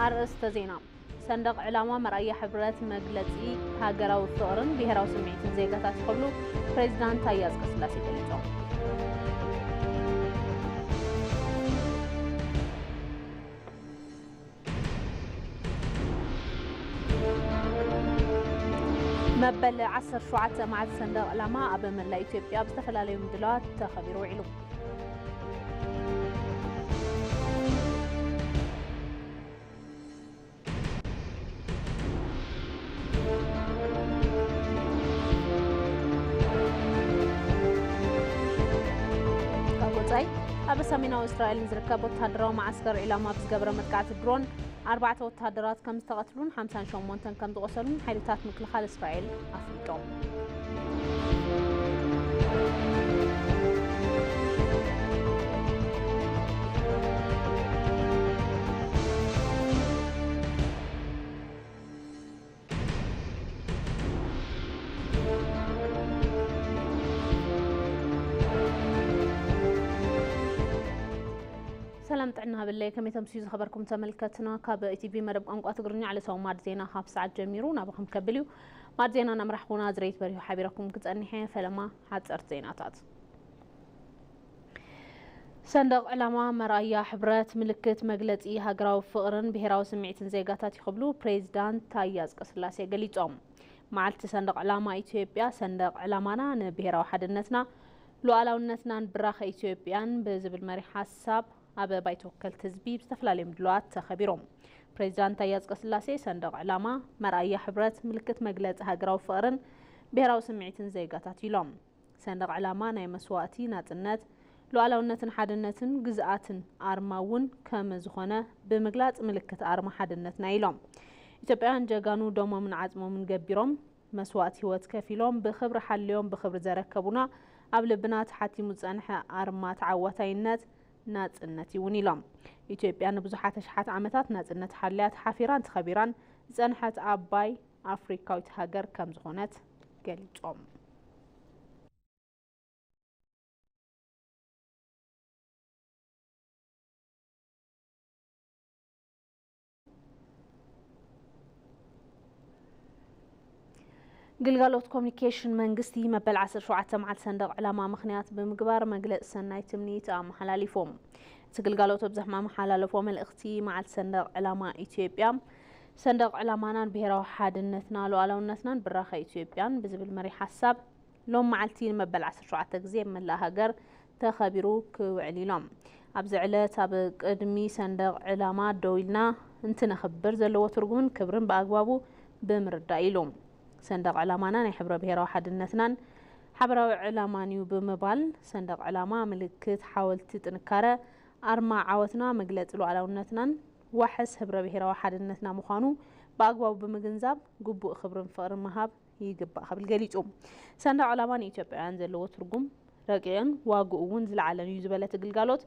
ኣርእስተ ዜና። ሰንደቕ ዕላማ መርኣያ ሕብረት፣ መግለጺ ሃገራዊ ፍቕርን ብሄራዊ ስምዒትን ዜጋታት ክብሉ ፕሬዚዳንት ታየ ኣጽቀስላሴ ገሊጾም። መበል ዓሰርተ ሸውዓተ መዓልቲ ሰንደቕ ዕላማ ኣብ መላእ ኢትዮጵያ ብዝተፈላለዩ ምድላዋት ተኸቢሩ ውዒሉ። ካብ ወጻኢ፣ ኣብ ሰሜናዊ እስራኤል ንዝርከብ ወተሃደራዊ መዓስከር ዒላማ ብዝገበረ መጥቃዕቲ ድሮን ኣርባዕተ ወተሃደራት ከም ዝተቐትሉን ሓምሳን ሸሞንተን ከም ዝቖሰሉን ሓይልታት ምክልኻል እስራኤል ኣፍሊጦም። ሰላም ጥዕና ሃበለይ፣ ከመይ ተምስዩ ዝኸበርኩም ተመልከትና። ካብ ኢቲቪ መደብ ቋንቋ ትግርኛ ዕለታዊ ማድ ዜና ካብ ሰዓት ጀሚሩ ናባኹም ከብል እዩ። ማድ ዜና እናመራሕኩና ዝረይት በሪሁ ሓቢረኩም ክጸንሕ እየ። ፈለማ ሓጸርቲ ዜናታት። ሰንደቕ ዕላማ መርኣያ ሕብረት፣ ምልክት መግለጺ ሃገራዊ ፍቕርን ብሄራዊ ስምዒትን ዜጋታት እዩ ክብሉ ፕሬዚዳንት ታየ ኣጽቀስላሴ ገሊጾም። መዓልቲ ሰንደቕ ዕላማ ኢትዮጵያ፣ ሰንደቕ ዕላማና ንብሄራዊ ሓድነትና፣ ሉዓላውነትናን ብራኸ ኢትዮጵያን ብዝብል መሪሕ ሓሳብ ኣብ ባይቶ ወከልቲ ህዝቢ ብዝተፈላለዩ ምድላዋት ተኸቢሮም። ፕሬዚዳንት ታየ ኣጽቀስላሴ ሰንደቕ ዕላማ መርኣያ ሕብረት፣ ምልክት መግለጺ ሃገራዊ ፍቕርን ብሄራዊ ስምዒትን ዜጋታት ኢሎም። ሰንደቕ ዕላማ ናይ መስዋእቲ ናጽነት፣ ሉዓላውነትን ሓድነትን ግዝኣትን ኣርማ እውን ከም ዝኾነ ብምግላጽ፣ ምልክት ኣርማ ሓድነትና ኢሎም። ኢትዮጵያውያን ጀጋኑ ደሞምን ዓጽሞምን ገቢሮም፣ መስዋእቲ ህይወት ከፊሎም፣ ብኽብሪ ሓልዮም ብኽብሪ ዘረከቡና፣ ኣብ ልብና ተሓቲሙ ዝጸንሐ ኣርማ ተዓዋታይነት ናጽነት እዩ እውን ኢሎም። ኢትዮጵያ ንብዙሓት ኣሽሓት ዓመታት ናጽነት ሓልያ ተሓፊራን ተኸቢራን ዝጸንሐት ዓባይ ኣፍሪካዊት ሃገር ከም ዝኾነት ገሊጾም። ግልጋሎት ኮሚኒኬሽን መንግስቲ መበል ዓሰርተ ሸውዓተ መዓልቲ ሰንደቕ ዕላማ ምኽንያት ብምግባር መግለጺ ሰናይ ትምኒት ኣመሓላሊፎም። እቲ ግልጋሎት ኣብ ዘመሓላለፎ መልእኽቲ፣ መዓልቲ ሰንደቕ ዕላማ ኢትዮጵያ፣ ሰንደቕ ዕላማናን ብሄራዊ ሓድነትና ሉዓላውነትናን ብራኸ ኢትዮጵያን ብዝብል መሪሕ ሓሳብ፣ ሎም መዓልቲ ንመበል ዓሰርተ ሸውዓተ ግዜ ኣብ መላእ ሃገር ተኸቢሩ ክውዕል ኢሎም። ኣብዚ ዕለት ኣብ ቅድሚ ሰንደቕ ዕላማ ደው ኢልና እንትነኽብር ዘለዎ ትርጉምን ክብርን ብኣግባቡ ብምርዳእ ኢሉ። ሰንደቕ ዕላማና ናይ ሕብረ ብሄራዊ ሓድነትናን ሓበራዊ ዕላማን እዩ ብምባል፣ ሰንደቕ ዕላማ ምልክት ሓወልቲ ጥንካረ፣ ኣርማ ዓወትና፣ መግለጺ ሉዓላውነትናን ዋሕስ ህብረ ብሄራዊ ሓድነትና ምዃኑ ብኣግባቡ ብምግንዛብ፣ ግቡእ ክብርን ፍቕርን ምሃብ ይግባእ ክብል ገሊጹ። ሰንደቕ ዕላማ ንኢትዮጵያውያን ዘለዎ ትርጉም ረቂቕን ዋግኡ እውን ዝለዓለን እዩ ዝበለ እቲ ግልጋሎት፣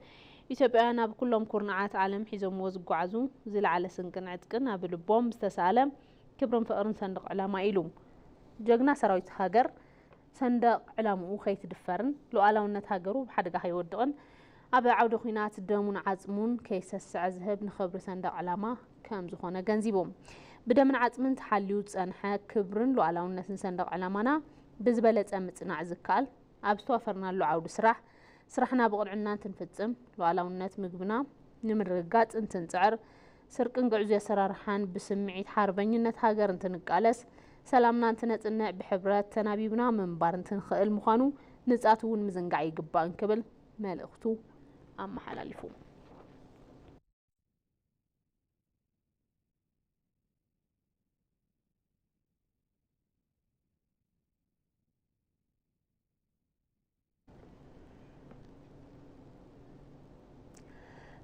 ኢትዮጵያውያን ኣብ ኩሎም ኩርናዓት ዓለም ሒዞምዎ ዝጓዓዙ ዝለዓለ ስንቅን ዕጥቅን ኣብ ልቦም ዝተሳእለ ክብርን ፍቕርን ሰንደቕ ዕላማ ኢሉ። ጀግና ሰራዊት ሃገር ሰንደቕ ዕላምኡ ከይትድፈርን ሉዓላውነት ሃገሩ ብሓደጋ ከይወድቕን ኣብ ዓውደ ኲናት ደሙን ዓጽሙን ከይሰስዐ ዝህብ ንኽብሪ ሰንደቕ ዕላማ ከም ዝኾነ ገንዚቡ። ብደምን ዓጽምን ተሓልዩ ዝጸንሐ ክብርን ሉዓላውነትን ሰንደቕ ዕላማና ብዝበለጸ ምጽናዕ ዝከኣል፣ ኣብ ዝተዋፈርናሉ ዓውዲ ስራሕ፣ ስራሕና ብቕንዕና እንትንፍጽም፣ ሉዓላውነት ምግብና ንምርግጋጽ እንትንጽዕር፣ ስርቅን ግዕዙይ ኣሰራርሓን ብስምዒት ሓርበኝነት ሃገር እንትንቃለስ፣ ሰላምና እንትነጽንዕ፣ ብሕብረት ተናቢብና ምንባር እንትንኽእል ምዃኑ ንጻት እውን ምዝንጋዕ ኣይግባእን ክብል መልእኽቱ ኣመሓላሊፉ።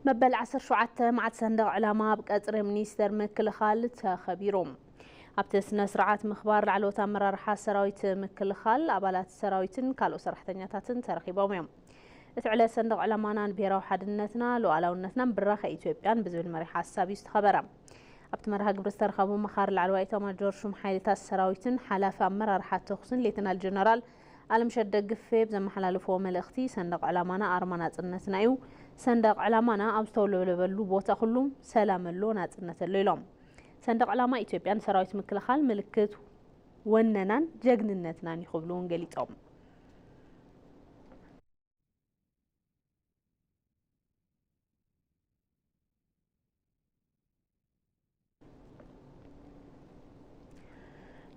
መበል ዓሰርተ ሸውዓተ መዓልቲ ሰንደቕ ዕላማ ኣብ ቀጽሪ ሚኒስቴር ምክልኻል ተኸቢሩ። ኣብቲ ስነ ስርዓት ምኽባር ላዕለዎት ኣመራርሓ ሰራዊት ምክልኻል፣ ኣባላት ሰራዊትን ካልኦት ሰራሕተኛታትን ተረኺቦም እዮም። እቲ ዕለት ሰንደቕ ዕላማናን ብሄራዊ ሓድነትና፣ ሉዓላውነትናን ብራኸ ኢትዮጵያን ብዝብል መሪሕ ሓሳብ እዩ ዝተኸበረ። ኣብቲ መርሃ ግብሪ ዝተረኸቡ መኻሪ ላዕለዋይ ኤታማጆር ሹም ሓይልታት ሰራዊትን ሓላፊ ኣመራርሓ ተኹስን ሌተናል ጀነራል ኣለምሸት ደግፌ ብዘመሓላለፍዎ መልእኽቲ፣ ሰንደቕ ዕላማና ኣርማ ናጽነትና እዩ፣ ሰንደቕ ዕላማና ኣብ ዝተውለበለበሉ ቦታ ኩሉ ሰላም ኣሎ፣ ናጽነት ኣሎ ኢሎም። ሰንደቕ ዕላማ ኢትዮጵያን ሰራዊት ምክልኻል ምልክት ወነናን ጀግንነትናን እዩ ክብሉ እውን ገሊጾም።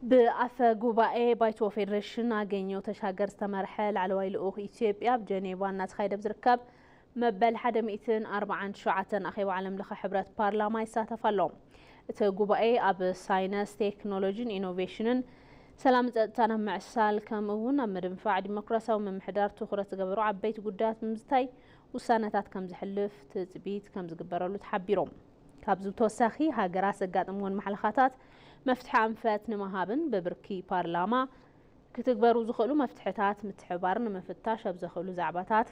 ብኣፈ ጉባኤ ባይቶ ፌዴሬሽን ኣገኘው ተሻገር ዝተመርሐ ላዕለዋይ ልኡኽ ኢትዮጵያ ኣብ ጀኔቫ እናተኻየደ ኣብ ዝርከብ መበል ሓደ ሚእትን ኣርባዓን ትሽዓተን ኣኼባ ዓለም ለኸ ሕብረት ፓርላማ ይሳተፍ ኣሎ። እቲ ጉባኤ ኣብ ሳይነስ፣ ቴክኖሎጂን ኢኖቬሽንን፣ ሰላም ጸጥታን ኣብ ምዕሳል ከምኡ እውን ኣብ ምድንፋዕ ዲሞክራሲያዊ ምምሕዳር ትኹረት ዝገበሩ ዓበይቲ ጉዳያት ብምዝታይ ውሳነታት ከም ዝሕልፍ ትጽቢት ከም ዝግበረሉ ተሓቢሩ። ካብዚ ብተወሳኺ ሃገራት ዘጋጠምወን ማሕለኻታት መፍትሒ ኣንፈት ንምሃብን ብብርኪ ፓርላማ ክትግበሩ ዝኽእሉ መፍትሕታት ምትሕባር ንምፍታሽ ኣብ ዘኽእሉ ዛዕባታት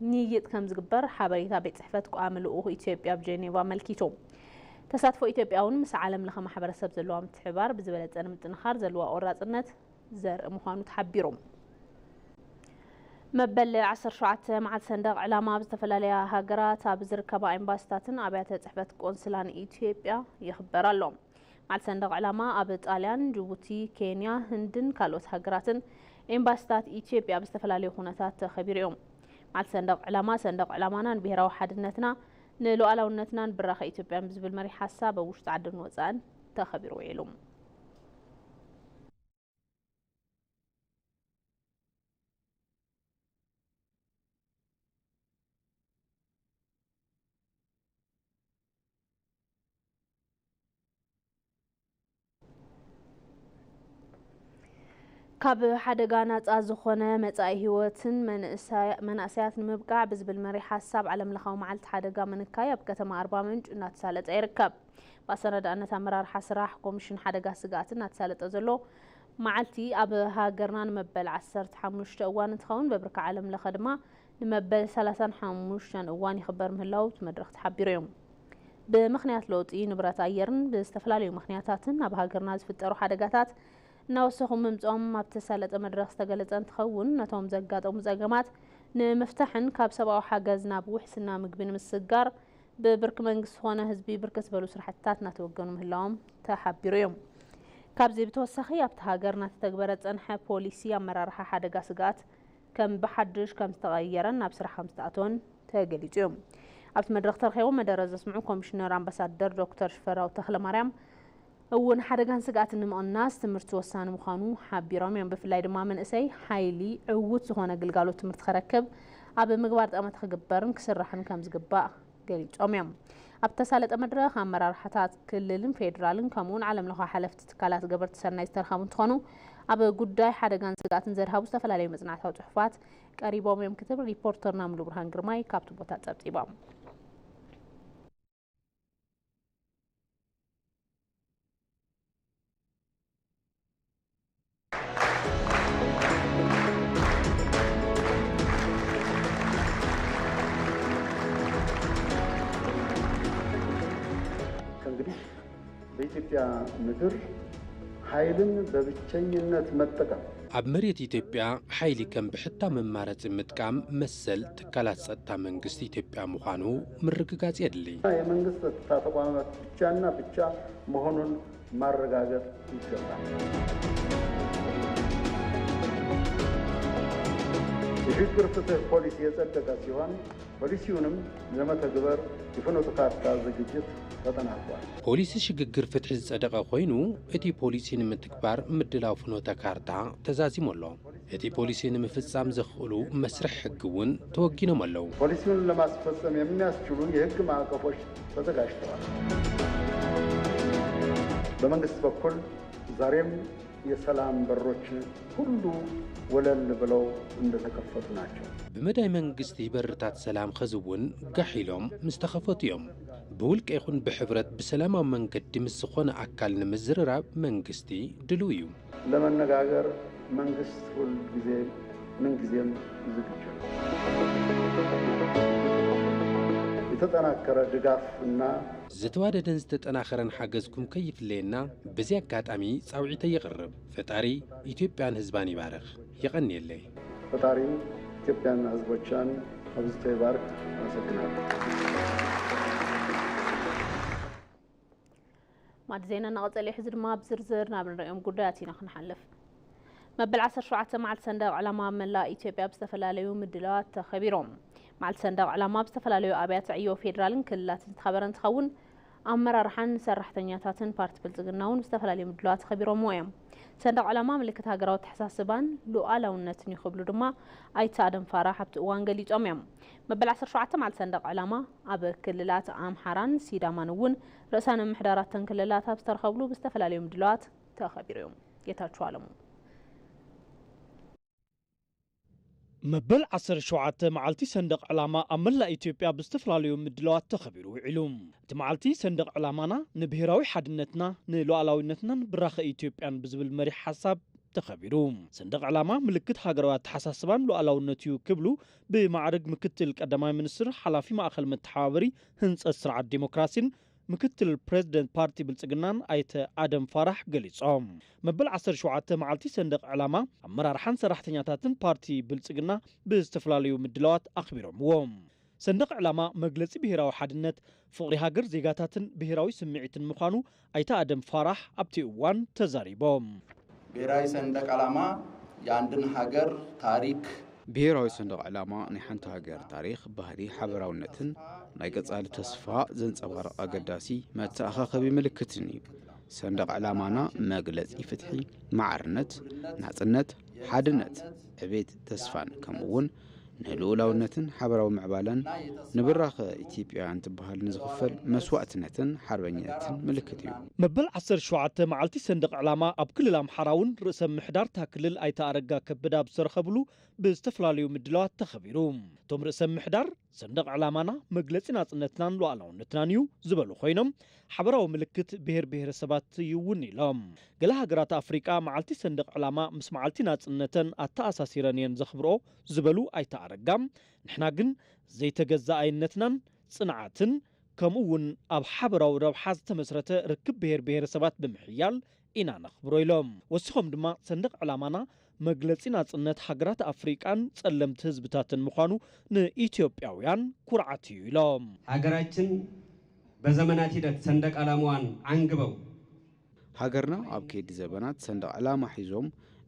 ንይጥ ከም ዝግበር ሓበሬታ ቤት ጽሕፈት ቋሚ ልኡኽ ኢትዮጵያ ኣብ ጄኔቫ ኣመልኪቱ። ተሳትፎ ኢትዮጵያ እውን ምስ ዓለም ለኸ ማሕበረሰብ ዘለዋ ምትሕባር ብዝበለጸ ንምጥንኻር ዘለዋ ቆራጽነት ዘርኢ ምዃኑ ተሓቢሩ። መበል ዓሰርተ ሸውዓተ መዓልቲ ሰንደቕ ዕላማ ኣብ ዝተፈላለያ ሃገራት ኣብ ዝርከባ ኤምባሲታትን ኣብያተ ጽሕፈት ቆንስላን ኢትዮጵያ ይኽበር ኣሎ። መዓልቲ ሰንደቕ ዕላማ ኣብ ጣልያን፣ ጅቡቲ፣ ኬንያ፣ ህንድን ካልኦት ሃገራትን ኤምባሲታት ኢትዮጵያ ኣብ ዝተፈላለዩ ኩነታት ተኸቢሩ እዩ። መዓልቲ ሰንደቕ ዕላማ፣ ሰንደቕ ዕላማና ንብሄራዊ ሓድነትና ንሉዓላውነትናን ብራኸ ኢትዮጵያን ብዝብል መሪሕ ሓሳብ ኣብ ውሽጢ ዓድን ወጻእን ተኸቢሩ ውዒሉ። ካብ ሓደጋ ናጻ ዝኾነ መጻኢ ህይወትን መንእሰያ-፣ መናእሰያት ንምብቃዕ ብዝብል መሪሕ ሓሳብ ዓለም ለኻዊ መዓልቲ ሓደጋ ምንካይ ኣብ ከተማ ኣርባ ምንጭ እናተሳለጠ ይርከብ። ብኣሰናዳእነት ኣመራርሓ ስራሕ ኮሚሽን ሓደጋ ስግኣት እናተሳለጠ ዘሎ መዓልቲ ኣብ ሃገርና ንመበል ዓሰርተ ሓሙሽተ እዋን እንትኸውን፣ በብርኪ ዓለም ለኸ ድማ ንመበል ሰላሳን ሓሙሽተን እዋን ይኽበር ምህላው እቲ መድረኽ ተሓቢሩ እዩ። ብምኽንያት ለውጢ ንብረት ኣየርን ብዝተፈላለዩ ምኽንያታትን ኣብ ሃገርና ዝፍጠሩ ሓደጋታት እናወሰኹ ምምፅኦም ኣብ ተሳለጠ መድረኽ ዝተገለፀ እንትኸውን፣ ነቶም ዘጋጠሙ ፀገማት ንምፍታሕን ካብ ሰብኣዊ ሓገዝ ናብ ውሕስና ምግቢ ንምስግጋር ብብርኪ መንግስቲ ኮነ ህዝቢ ብርክት ዝበሉ ስራሕትታት እናተወገኑ ምህላዎም ተሓቢሩ እዩ። ካብዚ ብተወሳኺ ኣብቲ ሃገር እናተተግበረ ዝፀንሐ ፖሊሲ ኣመራርሓ ሓደጋ ስግኣት ከም ብሓድሽ ከም ዝተቐየረን ናብ ስራሕ ከም ዝተኣተወን ተገሊጹ እዩ። ኣብቲ መድረኽ ተረኺቦም መደረ ዘስምዑ ኮሚሽነር ኣምባሳደር ዶክተር ሽፈራው ተኽለማርያም እውን ሓደጋን ስግኣትን ንምቕናስ ትምህርቲ ወሳኒ ምዃኑ ሓቢሮም እዮም። ብፍላይ ድማ መንእሰይ ሓይሊ ዕዉት ዝኾነ ግልጋሎት ትምህርቲ ክረክብ ኣብ ምግባር ጠመተ ክግበርን ክስራሕን ከም ዝግባእ ገሊጾም እዮም። ኣብ ተሳለጠ መድረኽ ኣመራርሓታት ክልልን ፌዴራልን ከምኡውን ዓለም ለኻዊ ሓለፍቲ ትካላት ገበርቲ ሰናይ ዝተረኸቡ እንትኾኑ፣ ኣብ ጉዳይ ሓደጋን ስግኣትን ዘድሃቡ ዝተፈላለዩ መጽናዕታዊ ጽሑፋት ቀሪቦም እዮም ክትብል ሪፖርተርና ሙሉ ብርሃን ግርማይ ካብቲ ቦታ ጸብጺቦም። ከእንግዲህ በኢትዮጵያ ምድር ኃይልን በብቸኝነት መጠቀም። ኣብ መሬት ኢትዮጵያ ሓይሊ ከም ብሕታዊ መማረፂ ምጥቃም መሰል ትካላት ጸጥታ መንግስቲ ኢትዮጵያ ምዃኑ ምርግጋጽ የድሊ። የመንግስት ጸጥታ ተቋማት ብቻና ብቻ መሆኑን ማረጋገጥ ይገባል። የሽግግር ፍትህ ፖሊሲ የጸደቀ ሲሆን ፖሊሲውንም ለመተግበር የፍኖተ ካርታ ዝግጅት ተጠናቋል። ፖሊሲ ሽግግር ፍትሒ ዝጸደቐ ኮይኑ፣ እቲ ፖሊሲ ንምትግባር ምድላው ፍኖተ ካርታ ተዛዚሙ ኣሎ። እቲ ፖሊሲ ንምፍጻም ዘኽእሉ መስርሕ ሕጊ እውን ተወጊኖም ኣለዉ። ፖሊሲውን ለማስፈጸም የሚያስችሉ የሕግ ማዕቀፎች ተዘጋጅተዋል። በመንግስት በኩል ዛሬም የሰላም በሮች ሁሉ ወለል ብለው እንደተከፈቱ ናቸው። ብመዳይ መንግስቲ በርታት ሰላም ኸዚ እውን ጋሕ ኢሎም ምስ ተኸፈቱ እዮም። ብውልቀ ይኹን ብሕብረት ብሰላማዊ መንገዲ ምስ ዝኾነ ኣካል ንምዝርራብ መንግስቲ ድልው እዩ። ለመነጋገር መንግስት ሁል ጊዜ ምን ጊዜም ዝግጁ ነው። የተጠናከረ ድጋፍ እና ዝተዋደደን ዝተጠናኸረን ሓገዝኩም ከይፍለየና በዚ ኣጋጣሚ ጻውዒተይ የቕርብ። ፈጣሪ ኢትዮጵያን ህዝባን ይባርኽ። የቐንየለይ። ፈጣሪ ኢትዮጵያና ህዝቦቻን ኣብዚ ተይባርክ ኣመሰግናለሁ። ማዕድ ዜና እናቐጸለ እዩ። ሕዚ ድማ ብዝርዝር ናብ ንሪኦም ጉዳያት ኢና ክንሓልፍ። መበል ዓሰርተ ሸውዓተ መዓልቲ ሰንደቕ ዕላማ ኣብ መላእ ኢትዮጵያ ብዝተፈላለዩ ምድላዋት ተኸቢሮም። መዓልቲ ሰንደቕ ዕላማ ኣብ ዝተፈላለዩ ኣብያተ ዕዮ ፌዴራልን ክልላትን ዝተኸበረ እንትኸውን፣ ኣመራርሓን ሰራሕተኛታትን ፓርቲ ብልጽግና እውን ብዝተፈላለዩ ምድላዋት ተኸቢሮምዎ እዮም። ሰንደቕ ዕላማ ምልክት ሃገራዊ ኣተሓሳስባን ሉኣላውነትን እዩ ክብሉ ድማ ኣይተ ኣደም ፋራህ ኣብቲ እዋን ገሊጾም እዮም። መበል ዓሰርተ ሸውዓተ መዓልቲ ሰንደቕ ዕላማ ኣብ ክልላት ኣምሓራን ሲዳማን እውን ርእሳነ ምምሕዳራተን ክልላት ኣብ ዝተረኸብሉ ብዝተፈላለዩ ምድላዋት ተኸቢሩ እዩ። ጌታቸው ኣለሙ። መበል ዓሰርተ ሸውዓተ መዓልቲ ሰንደቕ ዕላማ ኣብ መላእ ኢትዮጵያ ብዝተፈላለዩ ምድላዋት ተኸቢሩ ውዒሉ። እቲ መዓልቲ ሰንደቕ ዕላማና ንብሄራዊ ሓድነትና ንሉዓላዊነትናን ብራኸ ኢትዮጵያን ብዝብል መሪሕ ሓሳብ ተኸቢሩ። ሰንደቕ ዕላማ ምልክት ሃገራዊ ኣተሓሳስባን ሉዓላውነት እዩ ክብሉ ብማዕርግ ምክትል ቀዳማይ ሚኒስትር ሓላፊ ማእኸል መተሓባበሪ ህንፀት ስርዓት ዲሞክራሲን ምክትል ፕሬዝደንት ፓርቲ ብልጽግናን ኣይተ ኣደም ፋራሕ ገሊጾም። መበል ዓሰርተ ሸውዓተ መዓልቲ ሰንደቕ ዕላማ ኣመራርሓን ሰራሕተኛታትን ፓርቲ ብልጽግና ብዝተፈላለዩ ምድላዋት ኣኽቢሮምዎ። ሰንደቕ ዕላማ መግለጺ ብሄራዊ ሓድነት፣ ፍቕሪ ሃገር፣ ዜጋታትን ብሄራዊ ስምዒትን ምዃኑ ኣይተ ኣደም ፋራሕ ኣብቲ እዋን ተዛሪቦም። ብሔራዊ ሰንደቅ ዓላማ የአንድን ሀገር ታሪክ ብሄራዊ ሰንደቕ ዕላማ ናይ ሓንቲ ሃገር ታሪኽ፣ ባህሊ፣ ሓበራውነትን ናይ ቀጻሊ ተስፋ ዘንጸባርቕ ኣገዳሲ መተኣኻኸቢ ምልክትን እዩ። ሰንደቕ ዕላማና መግለጺ ፍትሒ፣ ማዕርነት፣ ናጽነት፣ ሓድነት፣ ዕቤት፣ ተስፋን ከምኡ እውን ንልኡላውነትን ሓበራዊ ምዕባለን ንብራኸ ኢትዮጵያውያን ትበሃል ንዝኽፈል መስዋእትነትን ሓርበኝነትን ምልክት እዩ። መበል ዓሰርተ ሸውዓተ መዓልቲ ሰንደቕ ዕላማ ኣብ ክልል ኣምሓራ እውን ርእሰ ምምሕዳር እታ ክልል ኣይተ ኣረጋ ከበደ ኣብ ዝተረኸብሉ ብዝተፈላለዩ ምድላዋት ተኸቢሩ። እቶም ርእሰ ምምሕዳር ሰንደቕ ዕላማና መግለጺ ናጽነትናን ሉዓላውነትናን እዩ ዝበሉ ኮይኖም፣ ሓበራዊ ምልክት ብሄር ብሄረሰባት እዩ እውን ኢሎም። ገለ ሃገራት ኣፍሪቃ መዓልቲ ሰንደቕ ዕላማ ምስ መዓልቲ ናጽነተን ኣተኣሳሲረን እየን ዘኽብርኦ ዝበሉ ኣይተ ኣረጋ፣ ንሕና ግን ዘይተገዛኣይነትናን ጽንዓትን ከምኡ እውን ኣብ ሓበራዊ ረብሓ ዝተመስረተ ርክብ ብሄር ብሄረሰባት ብምሕያል ኢና ነኽብሮ ኢሎም። ወሲኾም ድማ ሰንደቕ ዕላማና መግለጺ ናጽነት ሃገራት ኣፍሪቃን ጸለምቲ ህዝብታትን ምዃኑ ንኢትዮጵያውያን ኩርዓት እዩ ኢሎም። ሀገራችን በዘመናት ሂደት ሰንደቅ ዓላማዋን አንግበው ሃገርና ኣብ ከይዲ ዘበናት ሰንደቕ ዕላማ ሒዞም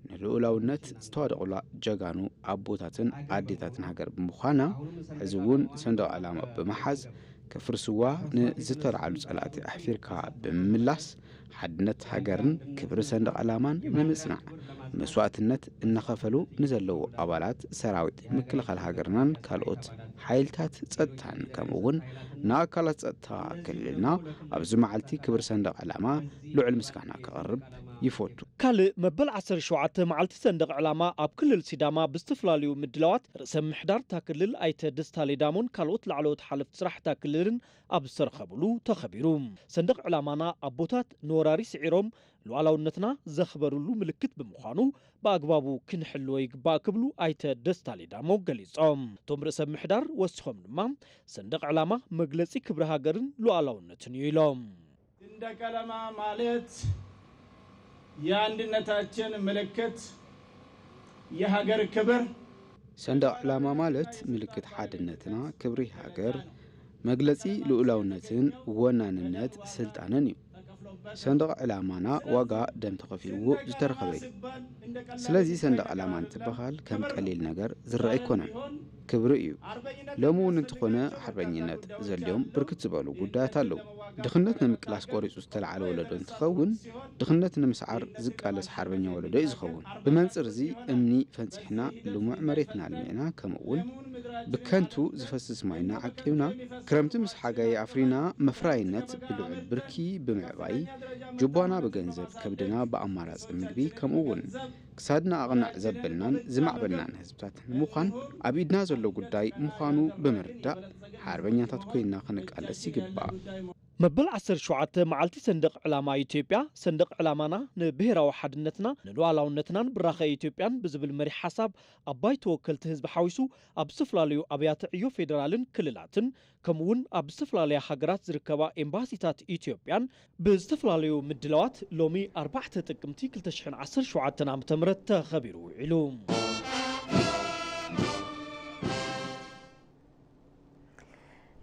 ንልኡላውነት ዝተዋደቑላ ጀጋኑ ኣቦታትን ኣዴታትን ሃገር ብምዃና፣ ሕዚ እውን ሰንደቕ ዕላማ ብምሓዝ ከፍርስዋ ንዝተልዓሉ ጸላእቲ ኣሕፊርካ ብምምላስ፣ ሓድነት ሃገርን ክብሪ ሰንደቕ ዕላማን ንምጽናዕ መስዋእትነት እናኸፈሉ ንዘለዉ ኣባላት ሰራዊት ምክልኻል ሃገርናን ካልኦት ሓይልታት ጸጥታን ከምኡ እውን ንኣካላት ጸጥታ ክልልና ኣብዚ መዓልቲ ክብሪ ሰንደቕ ዕላማ ልዑል ምስጋና ከቕርብ ይፈቱ። ካልእ መበል ዓሰርተ ሸውዓተ መዓልቲ ሰንደቕ ዕላማ ኣብ ክልል ሲዳማ ብዝተፈላለዩ ምድላዋት ርእሰ ምምሕዳር እታ ክልል ኣይተ ደስታ ሌዳሞን ካልኦት ላዕለዎት ሓለፍቲ ስራሕ እታ ክልልን ኣብ ዝተረኸብሉ ተኸቢሩ። ሰንደቕ ዕላማና ኣቦታት ንወራሪ ስዒሮም ሉዓላውነትና ዘኽበርሉ ምልክት ብምዃኑ ብኣግባቡ ክንሕልዎ ይግባእ ክብሉ ኣይተ ደስታ ሌዳሞ ገሊጾም። እቶም ርእሰ ምምሕዳር ወሲኾም ድማ ሰንደቕ ዕላማ መግለጺ ክብሪ ሃገርን ሉዓላውነትን እዩ ኢሎም። ሰንደቅ ዓላማ ማለት የአንድነታችን ምልክት፣ የሀገር ክብር ሰንደቕ ዕላማ ማለት ምልክት ሓድነትና፣ ክብሪ ሃገር፣ መግለጺ ልኡላውነትን ወናንነት ስልጣንን እዩ። ሰንደቕ ዕላማና ዋጋ ደም ተኸፊልዎ ዝተረኸበ እዩ። ስለዚ ሰንደቕ ዕላማ እንትበሃል ከም ቀሊል ነገር ዝረአ ኣይኮነን። ክብሪ እዩ። ሎሚ እውን እንተኾነ ሓርበኝነት ዘድልዮም ብርክት ዝበሉ ጉዳያት ኣለዉ። ድኽነት ንምቅላስ ቆሪፁ ዝተለዓለ ወለዶ እንትኸውን፣ ድኽነት ንምስዓር ዝቃለስ ሓርበኛ ወለዶ እዩ ዝኸውን። ብመንፅር እዚ እምኒ ፈንፂሕና፣ ልሙዕ መሬትና ኣልሚዕና፣ ከምኡ እውን ብከንቱ ዝፈስስ ማይና ዓቂብና፣ ክረምቲ ምስ ሓጋይ ኣፍሪና፣ መፍራይነት ብልዑል ብርኪ ብምዕባይ፣ ጅቧና ብገንዘብ፣ ከብድና ብኣማራፂ ምግቢ፣ ከምኡ እውን ክሳድና ኣቕንዕ ዘበልናን ዝማዕበልናን ህዝብታት ንምዃን ኣብ ኢድና ዘሎ ጉዳይ ምዃኑ ብምርዳእ ሓርበኛታት ኮይንና ክንቃለስ ይግባእ። መበል ዓሰርተ ሸውዓተ መዓልቲ ሰንደቕ ዕላማ ኢትዮጵያ፣ ሰንደቕ ዕላማና ንብሄራዊ ሓድነትና ንሉዓላውነትናን ብራኸ ኢትዮጵያን ብዝብል መሪሕ ሓሳብ ኣባይ ተወከልቲ ህዝቢ ሓዊሱ ኣብ ዝተፈላለዩ ኣብያተ ዕዮ ፌዴራልን ክልላትን ከምኡ እውን ኣብ ዝተፈላለያ ሃገራት ዝርከባ ኤምባሲታት ኢትዮጵያን ብዝተፈላለዩ ምድላዋት ሎሚ ኣርባዕተ ጥቅምቲ ክልተ ሽሕን ዓሰርተ ሸውዓተን ዓመተ ምህረት ተኸቢሩ ውዒሉ።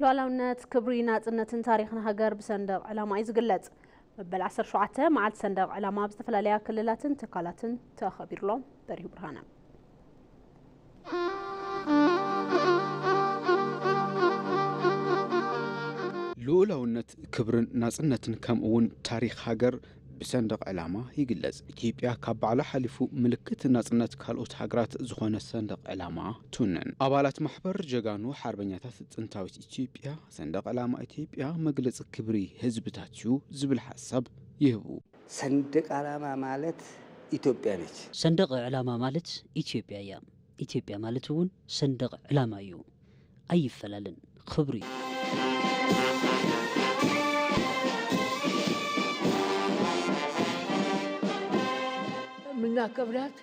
ሉዓላውነት፣ ክብሪ፣ ናጽነትን ታሪኽን ሃገር ብሰንደቕ ዕላማ እዩ ዝግለጽ። መበል ዓሰርተ ሸውዓተ መዓልቲ ሰንደቕ ዕላማ ኣብ ዝተፈላለያ ክልላትን ትካላትን ተኸቢሩሎም። በሪሁ ብርሃነ። ልኡላውነት፣ ክብርን ናጽነትን ከምኡ እውን ታሪኽ ሃገር ብሰንደቕ ዕላማ ይግለጽ። ኢትዮጵያ ካብ ባዕላ ሓሊፉ ምልክት ናጽነት ካልኦት ሃገራት ዝኾነ ሰንደቕ ዕላማ ትውንን። ኣባላት ማሕበር ጀጋኑ ሓርበኛታት ጥንታዊት ኢትዮጵያ፣ ሰንደቕ ዕላማ ኢትዮጵያ መግለጺ ክብሪ ህዝብታት እዩ ዝብል ሓሳብ ይህቡ። ሰንደቅ ዓላማ ማለት ኢትዮጵያ ነች። ሰንደቕ ዕላማ ማለት ኢትዮጵያ እያ። ኢትዮጵያ ማለት እውን ሰንደቕ ዕላማ እዩ። ኣይፈላለን። ክብሪ እዩ። የምናከብራት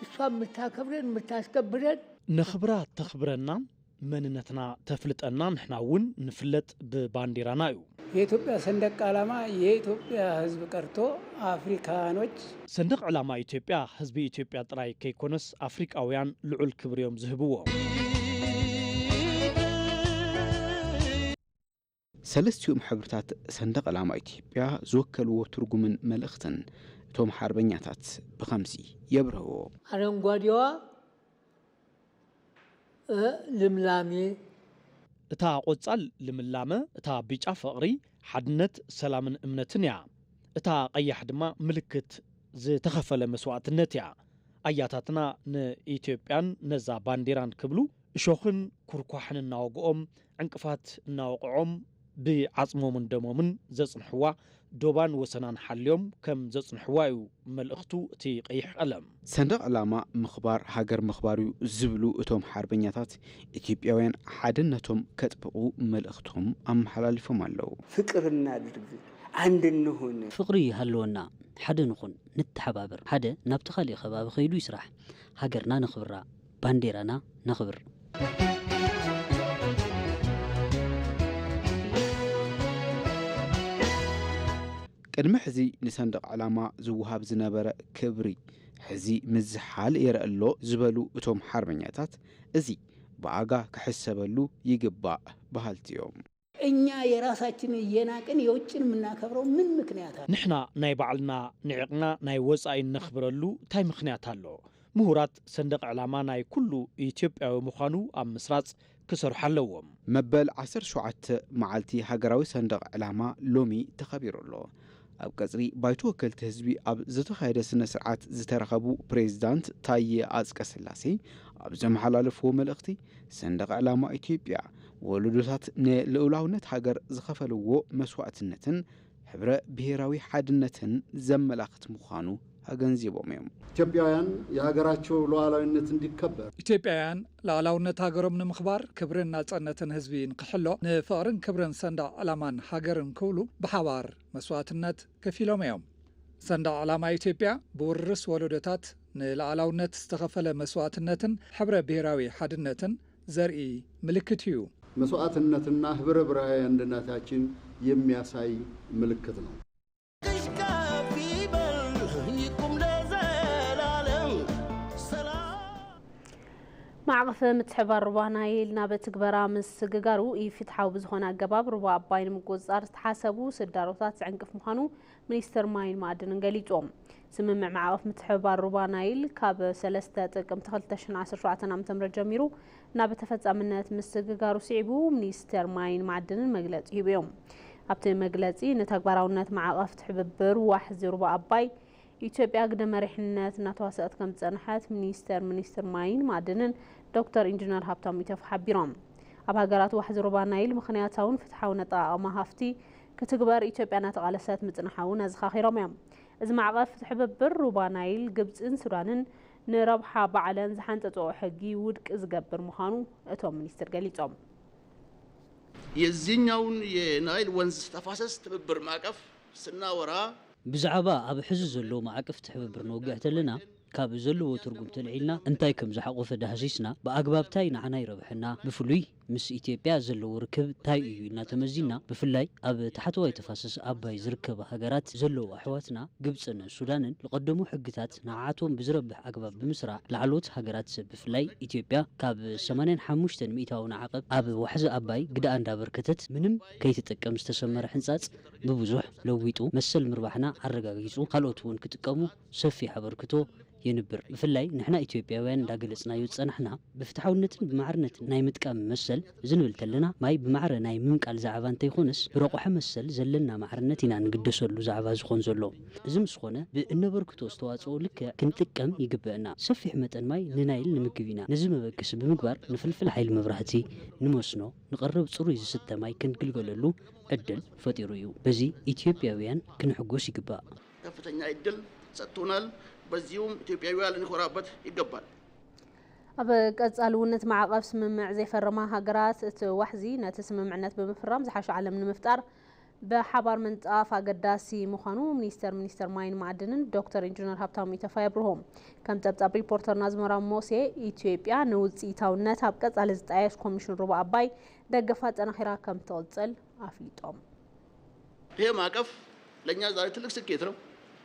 እሷ የምታከብረን የምታስከብረን ነኽብራ ተኽብረና፣ መንነትና ተፍልጠና፣ ንሕና እውን ንፍለጥ ብባንዲራና እዩ። የኢትዮጵያ ሰንደቅ ዓላማ የኢትዮጵያ ሕዝብ ቀርቶ ኣፍሪካኖች ሰንደቕ ዕላማ ኢትዮጵያ ህዝቢ ኢትዮጵያ ጥራይ ከይኮነስ ኣፍሪቃውያን ልዑል ክብሪ እዮም ዝህብዎ። ሰለስቲኦም ሕብርታት ሰንደቕ ዕላማ ኢትዮጵያ ዝወከልዎ ትርጉምን መልእኽትን እቶም ሓርበኛታት ብኸምዚ የብርህዎ። ኣረንጓዴዋ ልምላሜ እታ ቆጻል ልምላመ፣ እታ ቢጫ ፍቕሪ፣ ሓድነት፣ ሰላምን እምነትን እያ። እታ ቀያሕ ድማ ምልክት ዝተኸፈለ መስዋእትነት እያ። ኣያታትና ንኢትዮጵያን ነዛ ባንዲራን ክብሉ እሾኽን ኩርኳሕን እናወግኦም ዕንቅፋት እናወቕዖም ብዓጽሞምን ደሞምን ዘጽንሕዋ ዶባን ወሰናን ሓልዮም ከም ዘጽንሕዋ እዩ መልእኽቱ እቲ ቀይሕ ቀለም። ሰንደቕ ዕላማ ምኽባር ሃገር ምኽባር እዩ ዝብሉ እቶም ሓርበኛታት፣ ኢትዮጵያውያን ሓድነቶም ከጥብቑ መልእኽቶም ኣመሓላሊፎም ኣለዉ። ፍቅር እናድርግ፣ አንድ እንሁን። ፍቅሪ ይሃልወና፣ ሓደ ንኹን፣ ንተሓባበር። ሓደ ናብቲ ካሊእ ከባቢ ከይዱ ይስራሕ፣ ሃገርና ነኽብራ፣ ባንዴራና ነኽብር። ቅድሚ ሕዚ ንሰንደቕ ዕላማ ዝወሃብ ዝነበረ ክብሪ ሕዚ ምዝሓል የርኢ ኣሎ ዝበሉ እቶም ሓርበኛታት፣ እዚ ብኣጋ ክሕሰበሉ ይግባእ በሃልቲ እዮም። እኛ የራሳችንን እየናቅን የውጭን የምናከብረው ምን ምክንያት አለ? ንሕና ናይ ባዕልና ንዒቕና ናይ ወጻኢ እነኽብረሉ ታይ ምኽንያት ኣሎ? ምሁራት ሰንደቕ ዕላማ ናይ ኩሉ ኢትዮጵያዊ ምዃኑ ኣብ ምስራጽ ክሰርሑ ኣለዎም። መበል ዓሰርተ ሸውዓተ መዓልቲ ሃገራዊ ሰንደቕ ዕላማ ሎሚ ተኸቢሩ ኣሎ። ኣብ ቀጽሪ ባይቶ ወከልቲ ህዝቢ ኣብ ዝተኻየደ ስነ ስርዓት ዝተረኸቡ ፕሬዚዳንት ታየ ኣጽቀ ስላሴ ኣብ ዘመሓላለፍዎ መልእኽቲ፣ ሰንደቕ ዕላማ ኢትዮጵያ ወለዶታት ንልኡላውነት ሃገር ዝኸፈልዎ መስዋእትነትን ሕብረ ብሄራዊ ሓድነትን ዘመላኽት ምዃኑ ኣገንዚቦም እዮም። ኢትዮጵያውያን የሀገራቸው ሉዓላዊነት እንዲከበር ኢትዮጵያውያን ሉዓላውነት ሃገሮም ንምኽባር ክብርን ናጸነትን ህዝቢ ንክሕሎ ንፍቕርን ክብርን ሰንደቕ ዕላማን ሃገርን ክብሉ ብሓባር መስዋእትነት ከፊሎም እዮም። ሰንደቕ ዕላማ ኢትዮጵያ ብውርርስ ወለዶታት ንሉዓላውነት ዝተኸፈለ መስዋእትነትን ሕብረ ብሄራዊ ሓድነትን ዘርኢ ምልክት እዩ። መስዋእትነትና ህብረ ብራዊ አንድነታችን የሚያሳይ ምልክት ነው። ማዕቐፍ ምትሕባር ሩባ ናይል ናብ ትግበራ ምስግጋሩ ኢፍትሓዊ ብዝኾነ ኣገባብ ሩባ ኣባይ ንምቁፅፃር ዝተሓሰቡ ስዳሮታት ዝዕንቅፍ ምዃኑ ሚኒስትር ማይን ማዕድንን ገሊፁ። ስምምዕ ማዕቐፍ ምትሕብባር ሩባ ናይል ካብ ሰለስተ ጥቅምቲ ክልተ ሽሕን ዓሰርተ ሸውዓተን ዓመተ ምህረት ጀሚሩ ናብ ተፈፃምነት ምስግጋሩ ስዒቡ ሚኒስተር ማይን ማዕድንን መግለፂ ሂቡ እዩ። ኣብቲ መግለፂ ንተግባራውነት ማዕቐፍ ትሕብብር ዋሕዚ ሩባ ኣባይ ኢትዮጵያ ግደ መሪሕነት እናተዋሰኣት ከም ዝፀንሐት ሚኒስተር ሚኒስትር ማይን ማዕድንን ዶክተር ኢንጂነር ሃብታሙ ኢተፋ ሓቢሮም። ኣብ ሃገራት ዋሕዚ ሩባ ናይል ምኽንያታውን ፍትሓውን ኣጠቓቕማ ሃፍቲ ክትግበር ኢትዮጵያ እናተቓለሰት ምፅንሓ እውን ኣዘኻኺሮም እዮም። እዚ ማዕቐፍ ትሕብብር ሩባ ናይል ግብፅን ሱዳንን ንረብሓ ባዕለን ዝሓንፀፅኦ ሕጊ ውድቂ ዝገብር ምዃኑ እቶም ሚኒስትር ገሊፆም። የዚኛውን የናይል ወንዝ ተፋሰስ ትብብር ማዕቀፍ ስናወራ ብዛዕባ ኣብ ሕዚ ዘሎ ማዕቀፍ ትሕብብር ነውግዕ ተለና ካብ ዘለዎ ትርጉም ተልዒልና እንታይ ከም ዝሓቆፈ ዳህሲስና፣ ብኣግባብ ታይ ንዓና ይረብሐና፣ ብፍሉይ ምስ ኢትዮጵያ ዘለዎ ርክብ ታይ እዩ ኢልና ተመዚና፣ ብፍላይ ኣብ ታሕተዋይ ተፋሰስ ኣባይ ዝርከባ ሃገራት ዘለዉ ኣሕዋትና ግብፅን ሱዳንን ዝቐደሙ ሕግታት ንዓዓቶም ብዝረብሕ ኣግባብ ብምስራዕ፣ ላዕለዎት ሃገራት ብፍላይ ኢትዮጵያ ካብ ሰማንያን ሓሙሽተን ሚእታዊ ንዓቐብ ኣብ ዋሕዚ ኣባይ ግደኣ እንዳበርከተት ምንም ከይትጥቀም ዝተሰመረ ሕንፃፅ ብብዙሕ ለዊጡ መሰል ምርባሕና ኣረጋጊፁ፣ ካልኦት እውን ክጥቀሙ ሰፊሕ ኣበርክቶ የንብር። ብፍላይ ንሕና ኢትዮጵያውያን እንዳገለፅናዮ ዝፀናሕና ብፍትሓውነትን ብማዕርነትን ናይ ምጥቃም መሰል እዚ ንብል ተለና ማይ ብማዕረ ናይ ምምቃል ዛዕባ እንተይኮነስ ብረቑሐ መሰል ዘለና ማዕርነት ኢና ንግደሰሉ ዛዕባ ዝኾን ዘሎ። እዚ ምስ ኮነ ብእነበርክቶ ዝተዋፅኦ ልክዕ ክንጥቀም ይግበእና። ሰፊሕ መጠን ማይ ንናይል ንምግብ ኢና። ነዚ መበገሲ ብምግባር ንፍልፍል ሓይሊ መብራህቲ፣ ንመስኖ፣ ንቐረብ ፅሩይ ዝስተ ማይ ክንግልገለሉ ዕድል ፈጢሩ እዩ። በዚ ኢትዮጵያውያን ክንሕጎስ ይግባእ። ከፍተኛ እድል ሰጥቶናል። በዚሁም ኢትዮጵያውያን ልንኮራበት ይገባል። ኣብ ቀጻሊ እውን ነቲ ማዕቐፍ ስምምዕ ዘይፈረማ ሃገራት እቲ ዋሕዚ ነቲ ስምምዕነት ብምፍራም ዝሓሸ ዓለም ንምፍጣር ብሓባር ምንጣፍ ኣገዳሲ ምዃኑ ሚኒስተር ሚኒስተር ማይን ማዕድንን ዶክተር ኢንጂነር ሃብታሙ ኢተፋ የብርሆ። ከም ጸብጻብ ሪፖርተርና ኣዝመራ ሞሴ፣ ኢትዮጵያ ንውጽኢታውነት ኣብ ቀጻሊ ዝጣየሽ ኮሚሽን ሩባ ኣባይ ደገፋ ኣጠናኺራ ከም ትቕጽል ኣፍሊጦም። ይሄ ማዕቀፍ ለእኛ ዛሬ ትልቅ ስኬት ነው።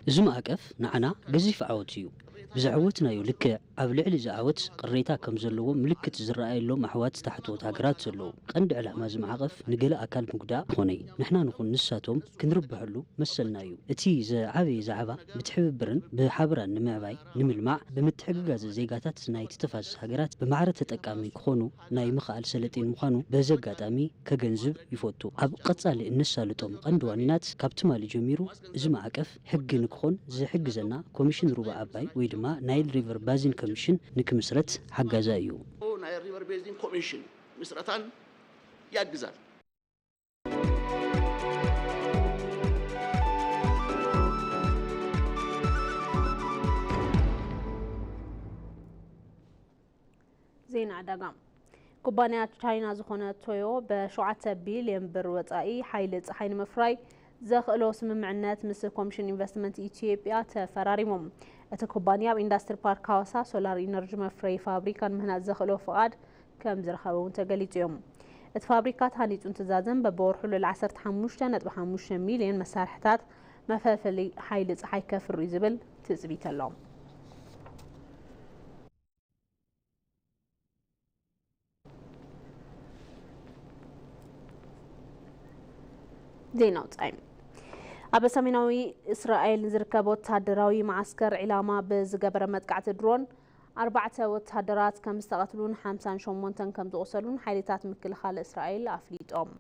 እዚ ማዕቀፍ ንዓና ገዚፍ ዓወት እዩ። ብዘዕወትናዮ ልክዕ ኣብ ልዕሊ እዚ ዓወት ቅሬታ ከም ዘለዎ ምልክት ዝረኣየሎም ኣሕዋት ታሕተዎት ሃገራት ዘለዉ። ቀንዲ ዕላማ እዚ ማዕቐፍ ንገለ ኣካል ምጉዳእ ኮነይ ንሕና ንኹን ንሳቶም ክንርብሐሉ መሰልና እዩ። እቲ ዝዓበየ ዛዕባ ምትሕብብርን ብሓበራን ንምዕባይ ንምልማዕ ብምትሕግጋዝ ዜጋታት ናይቲ ተፋሰስ ሃገራት ብማዕረ ተጠቃሚ ክኾኑ ናይ ምኽኣል ሰለጤን ምዃኑ በዚ ኣጋጣሚ ከገንዝብ ይፈቱ። ኣብ ቀጻሊ እነሳልጦም ቀንዲ ዋኒናት ካብ ትማሊ ጀሚሩ እዚ ማዕቀፍ ሕጊ ንክኾን ዝሕግዘና ኮሚሽን ሩባ ዓባይ ወይ ድማ ናይል ሪቨር ባዚን ኮሚሽን ንክምስረት ሓጋዛ እዩ። ናይል ሪቨር ቤዚን ኮሚሽን ምስረታን ያግዛል። ዜና ዕዳጋ። ኩባንያ ቻይና ዝኾነ ቶዮ ብሸውዓተ ቢልዮን ብር ወጻኢ ሓይሊ ጸሓይ ንምፍራይ ዘኽእሎ ስምምዕነት ምስ ኮሚሽን ኢንቨስትመንት ኢትዮጵያ ተፈራሪሞም። እቲ ኩባንያ ኣብ ኢንዳስትሪ ፓርክ ሃዋሳ ሶላር ኢነርጂ መፍረዪ ፋብሪካ ንምህናጽ ዘኽእሎ ፍቓድ ከም ዝረኸበ እውን ተገሊጹ እዮም። እቲ ፋብሪካ ተሃኒጹ እንትዛዘም በብወርሑ ልዕሊ ዓሰርተ ሓሙሽተ ነጥቢ ሓሙሽተ ሚልዮን መሳርሕታት መፈልፈሊ ሓይሊ ጸሓይ ከፍሪ ዝብል ትጽቢት ኣሎ። ዜና ውፃኢ። ኣብ ሰሜናዊ እስራኤል ዝርከብ ወታደራዊ መዓስከር ዒላማ ብዝገበረ መጥቃዕቲ ድሮን ኣርባዕተ ወታደራት ከም ዝተቐትሉን ሓምሳን ሸሞንተን ከም ዝቖሰሉን ሓይልታት ምክልኻል እስራኤል ኣፍሊጦም።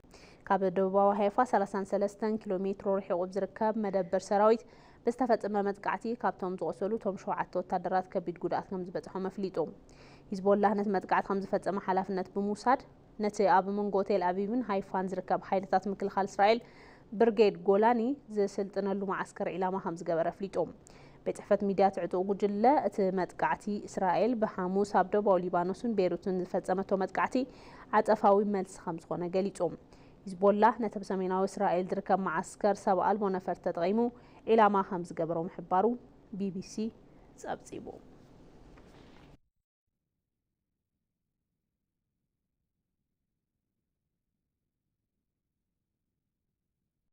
ካብ ደቡባዊ ሃይፋ ሰላሳን ሰለስተን ኪሎ ሜትሮ ርሒቑ ዝርከብ መደበር ሰራዊት ብዝተፈጸመ መጥቃዕቲ ካብቶም ዝቖሰሉ እቶም ሸውዓተ ወታደራት ከቢድ ጉድኣት ከም ዝበጽሖም ኣፍሊጡ። ሂዝቦላህ ነቲ መጥቃዕቲ ከም ዝፈጸመ ሓላፍነት ብምውሳድ ነቲ ኣብ መንጎ ቴል ኣቪቭን ሃይፋን ዝርከብ ሓይልታት ምክልኻል እስራኤል ብርጌድ ጎላኒ ዝስልጥነሉ መዓስከር ዒላማ ከም ዝገበረ ኣፍሊጡ። ቤት ጽሕፈት ሚድያ እቲ ዕጡቕ ጉጅለ እቲ መጥቃዕቲ እስራኤል ብሓሙስ ኣብ ደቡባዊ ሊባኖስን ቤይሩትን ዝፈጸመቶ መጥቃዕቲ ዓጸፋዊ መልሲ ከም ዝኾነ ገሊጹ። ሂዝቦላህ ነቲ ኣብ ሰሜናዊ እስራኤል ዝርከብ መዓስከር ሰብ ኣልቦ ነፈርቲ ተጠቒሙ ዒላማ ከም ዝገበሮ ምሕባሩ ቢቢሲ ጸብጺቡ።